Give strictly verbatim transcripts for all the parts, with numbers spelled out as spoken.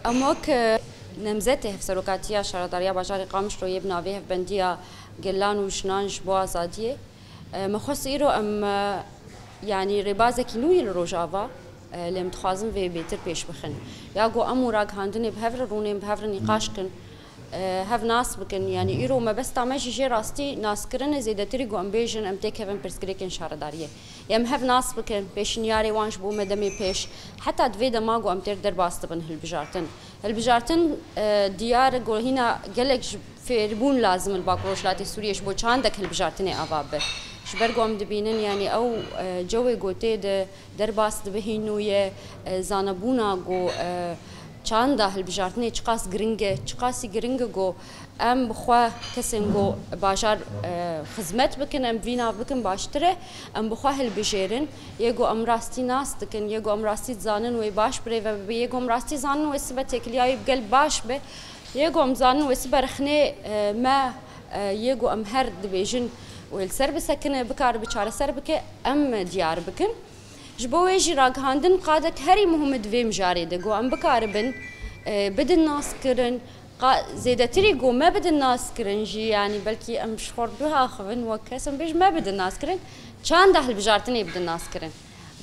Em wek, e, nemzetê Hevserokatiya Şaredariya Bajarê Qamişlo yê bi navê Hevbendiya Gelan û Jinan ji bo Azadiyê, e, me xwest îro em, e, yanî rêbazekî nû yê li Rojava, e, lê em dixwazin vê bêtir pêş bixin. Ya ku em û ragihandinê bi hev re rûnên, bi hev re nîqaş kin, e, hev nas bikin. Yanî îro mebesta me jî jê rastî naskirinê zêdetirî ku em bêjin em têkevin pirsgirêkên şaredariyê. Em hev nas bikin, pêşniyarê wan ji bo me demê pêş, heta di vê dema ku em têr derbas dibin hilbijartin. Hilbijartin, e, diyar e ku hîna gelek ji fêrbûn lazim in li Bakur Rojhilatê Sûriyê ji bo çandek hilbijartinê ava bibe. Ji ber ku em dibînin, yanî ew, e, cewê ku tê de derbas dibe hîn nû ye, e, zanebûna ku, e, çanda hilbijartinê çiqas giring e, çiqasî giring e ku em bi xwe kesên ku bajar, e, xizmet bikin, em vî nav bikin baştir e, em bi xwe hilbijêrin. Yê ku em rastî nas dikin, yê ku em rastî dizanin wê baş birêve bibe, yê ku em rastî zanin wê sibe têkiliya wî bi gel baş be, yê ku em zanin wê sibe rexnê, e, me, e, yê ku em her dibêjin wê li ser bisekine, bikare bi çareser bike, em diyar bikin. Ji bo wê jî ragihandin qadek herî muhim e di vê mijarê de, ku em bikaribin, e, bidin naskirin, qa-, zêdetirî ku me bidin naskirin jî, yanî belkî em ji xwe biaxivin wek kes, em bêjin me bidin naskirin, çanda hilbijartinê bidin naskirin.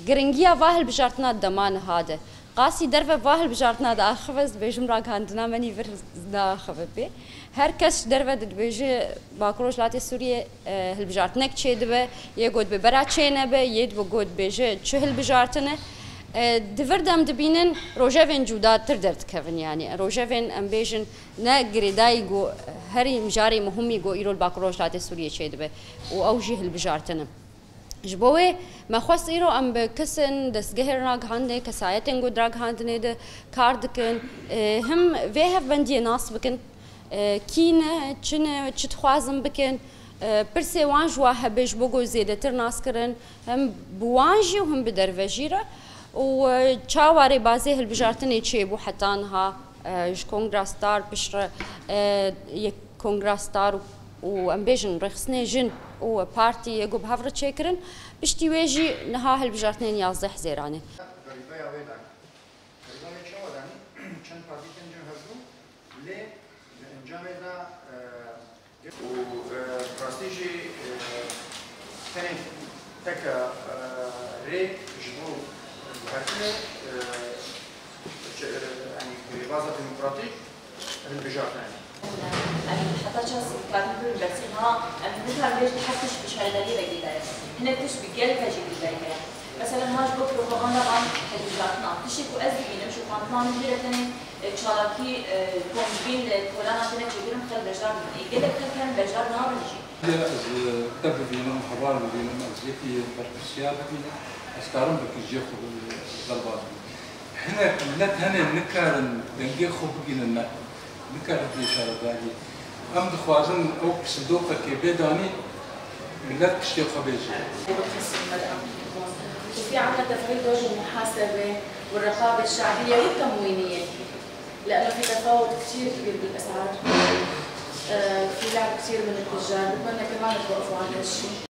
Giringiya va hilbijartina dema niha de. Qasî derve va hilbijartina diaxive, ez dibêjim ragihandina me nîvir naaxive pê. Her kes ji derve de dibêje Bakur Rojhilatê Sûriyê, e, hilbijartinek çêdibe, yê got bi bera çênebe, yê dibe got dibêje çi hilbijartine. E, di vir de em dibînin rojevên cudatir derdikevin, yanî rojevên em bêjin ne girêdayî ku herî mijarê muhimî ku îro li Bakur Rojhilatê Sûriyê çêdibe û ew jî hilbijartin in. Ji bo wê me xwest îro em bi kesên destgehên ragihandinê, kesayetên ku di ragihandinê de kar dikin, e, him vê hevbendiyê nas bikin, e, kî ne, çi ne, çi dixwazin bikin, e, pirsê wan ji wa hebe ji bo ku zêdetir nas kirin, hem bi wan jî û hem bi derve jî re. Û, e, çawa rêbazê hilbijartinê çêbû heta niha, e, ji Kongra Star piştre, e, yek Kongra Star û, û em bêjin rêxistinê jin û partî yê ku bi hev re çêkirin, piştî wê jî niha hilbijartinên yazdeh Hizêranê. Xerîteya wê de, xerîta wê çawa de, çend partî tên cem hevdû, lê di encamê de, e, û, e, rastî jî, e, tenê teke, e, rê ji bo guhertinê, e, ç-, e, yanî rêbaza demokratîk hilbijartine. Em heta çend dikarin birin bersî, ha, em nikarin bêjin her tişt bi şaredariyê ve girêdayî ye. Hinek tişt bi gelek ve jî girêdayî heye. Mesela niha ji bo propaganda van hilbijartina. Tiştê ku ez dibînim, şopandina min jê re tenê, e, çalakî, e, komjibîn li kolana têne çêkirin, xelk beşdar dibin. Ê gelek xelk hene beşdar nabin jî. Lê ez, e, te bibînim, heval bibînim, ez yekî berpirsiyar bibînim, ez karim vekî jê xwe bi-, derbas bim. Hinek milet hene nikarin dengê xwe bigihînin me. Nikarin bê şaredariyê. Em dixwazin ew psîdokekê bê danî, milet piştê xwe bêje. وفي عنا تفعيل دور المحاسبة والرقابة الشعبية والتموينية، لأنه في تفاوت كتير كبير بالأسعار. آه، في لعب كتير من التجار، بتمنى كمان توقفوا عن هالشي.